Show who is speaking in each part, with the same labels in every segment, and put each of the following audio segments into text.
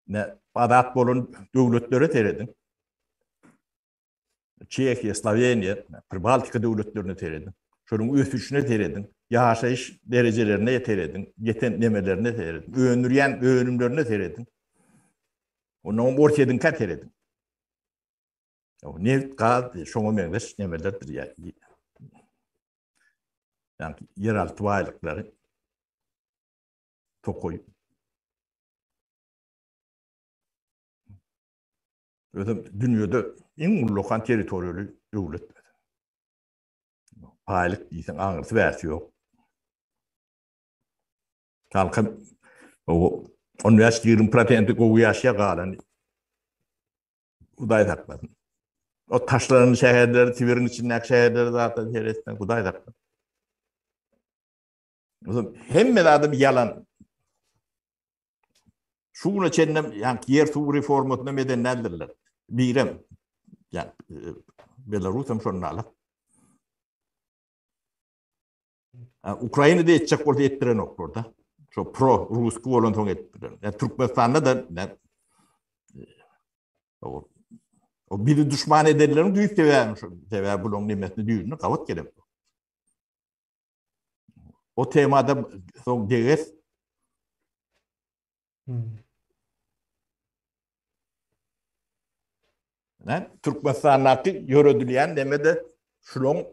Speaker 1: Ne azat bolan döwletlere serediň. Çehiýa, Sloweniýa, Pribaltika döwletlerine serediň. Şolaryň ösüşine serediň, ýaşaýyş derejelerine serediň, ýeten nemelerine serediň, öndürýän önümlerine serediň. Ondan Orsýetiňkä serediň. Neft, gaz, şoňa meňzeş nemelerdir ýa. Ýagny ýeralty baýlyklary tokaý. Özem dünýede iň ullakan territoriýaly döwlet. Baýlyk diýseň aňyrsy bärsi ýok. Halkam o 15-20 prosenti gowy ýaşaýar galany Hudaý saklasyn. O taşlanan şäherleri, Sibiriň içindäki şäherleri zatlar seretseň Hudaý saklasyn. Hemme zadam ýalan. Şu güne çenlem ýa ýer suw reformasyny hem eden däldirler. Birem ýa e, Belarus hem şonda alyp. Ukrainada etjek bolsa etdirenoklar da. Şo pro ruski bolan soň etdiren. Ya Türkmenistanda da ne o, o bizi düşman edenleriň düýp sebäbi şu. Sebäbi bularyň nemesini düýbüne gabat gerek. O temada soň deges. Hmm. Ne? Türkmenistandaky ýöredilýän neme-de şulaň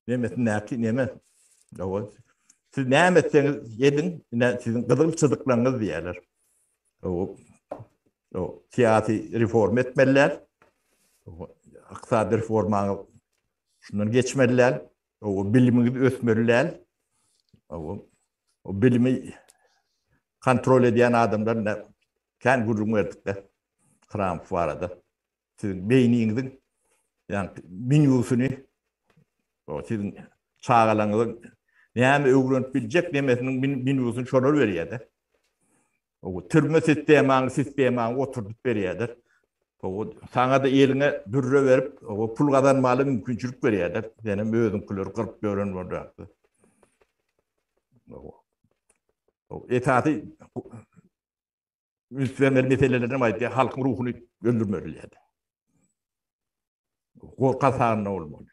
Speaker 1: nemesindäki neme. Siz näme etseňiz ediň, ine siziň gyzyl çyzyklaryňyz diýerler. O, o syýasy reforma etmeliler. Ykdysady reformaňy şundan geçmeliler. O bilimiňiz ösmeliler. O, o bilimi kontrol edýän adamlar ne kän gürrüň berdik-de Trump barada. Siziň beýniňiziň ýa menýusyny o siziň çagalaryňyzyň näme öwrenip biljek nemesiniň menýusyny şolar berýär-de. O türme sistemaňy sistemaňy oturdyp berýärler. O saňa-da eliňe dürre berip, o pul gazanmaly mümkinçilik berýärler. Senem özüňkileri gyryp ýören bolýarsyň. O esasy üns bermeli meselelerden aýdýar, halkyň ruhuny öldürmeli diýýär. Gorky sagynda bolmaly.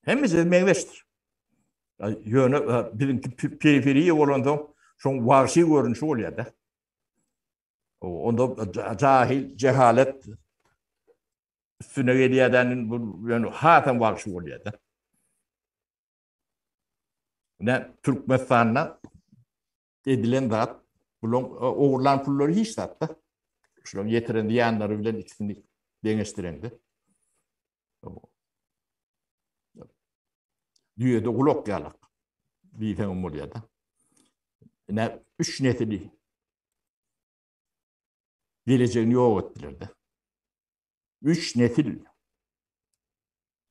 Speaker 1: Hemmesi meňzeşdir. Ýöne biziňki periferiýa bolansoň, şoň wagşy görnüşi bolýar-da. Onda jahil, jehalet üstüne gelýär-de, bu ýöne hasam wagşy bolýar-da. Ne Türkmenistanda edilen zat, bulaň ogurlan pullary hiç zatda. Şularyň ýetiren zyýanlary bilen ikisini deňeşdireňde. Düýede gulak ýalak diýseňem bolýar-da. Ine, üç nesili gelejegini ýok etdiler-de. Üç nesil.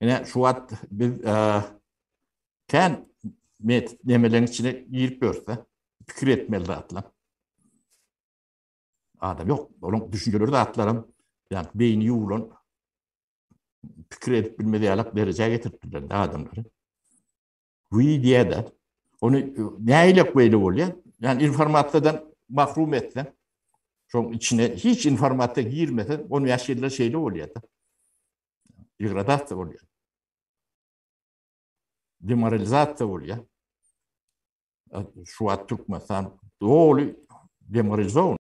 Speaker 1: Ine, şu wagt biz kän met nemeleň içine girip ýörüs-de, pikir etmeli zatlar. Adam ýok, olaryň düşünjeleri zatlaram, ýa beýni ýuwulan pikir edip bilmez ýalak derejä getiripdirler adamlary. Wiý diýýär-de. Ony nähilek beýle bolýar? Ýani informasiýadan mahrum etseň, şoň içine hiç informasiýa girmese, 15 ýylda şeýle bolýar-da. Degradasiýa bolýar. Demoralizasiýa bolýar. Şu wagt Türkmenistan doly demoralizowan.